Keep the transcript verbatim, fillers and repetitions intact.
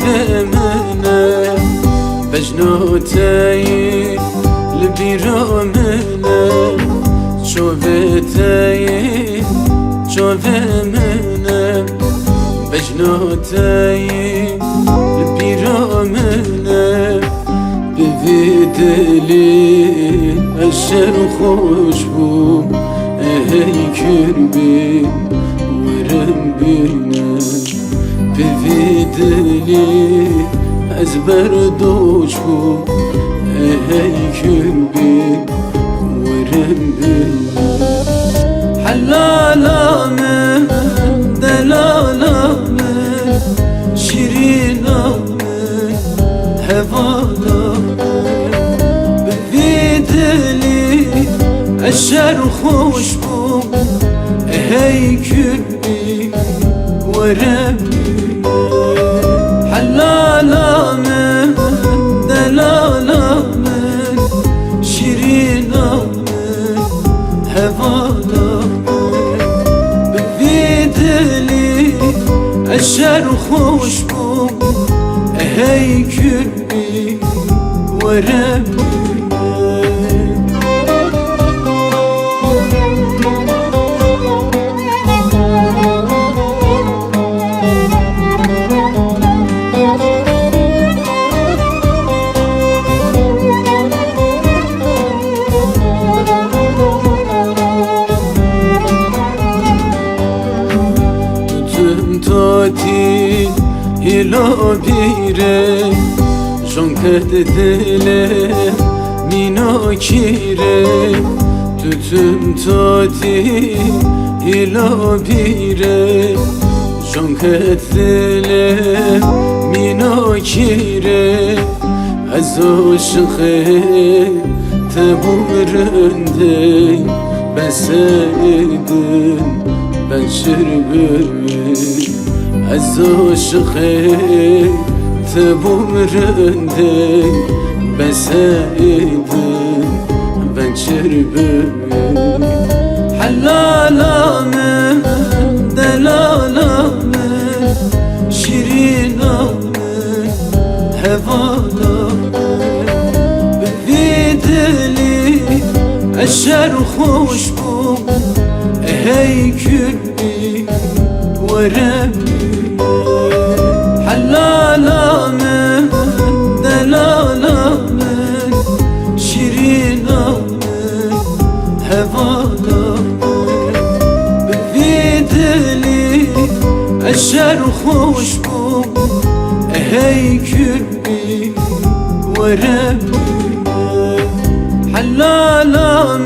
Vê min e, bejno te yî li bîra min e, çavê te yî çavê min e, bejno te yî li bîra min e. Bi vî dilî ez serxweş bûm, ey kirbî werin bîne. Bi vî dilî ez berdoş bûm, ey kirbî werin bîne. Helala min, delala min, şîrîna min, hevala min. Bi vî dilî ez serxweş bûm, hey kirbî were min. Helala min, delala min, şîrîna min, hevala min. Bi vî dilî ez serxweş bûm, hey kirbî were min. Tutum totî hîlo bîre, jonket dilê mînokî re. Tutum totî hîlo bîre, jonket dilê mînokî re. Ez aşiqê te bûm rindê, bes ê din ben şir bimî. Ez aşiqê te bûm rindê, bes ê din ben şir bimî. Helala min, delala min, şîrîna min, hevala min. Bi vî dilî ez serxweş bûm, hey kirbî were min. Helala min, delala min, şîrîna min, hevala min. Bi vî dilî ez serxweş bûm, hey kirbî were min. Helala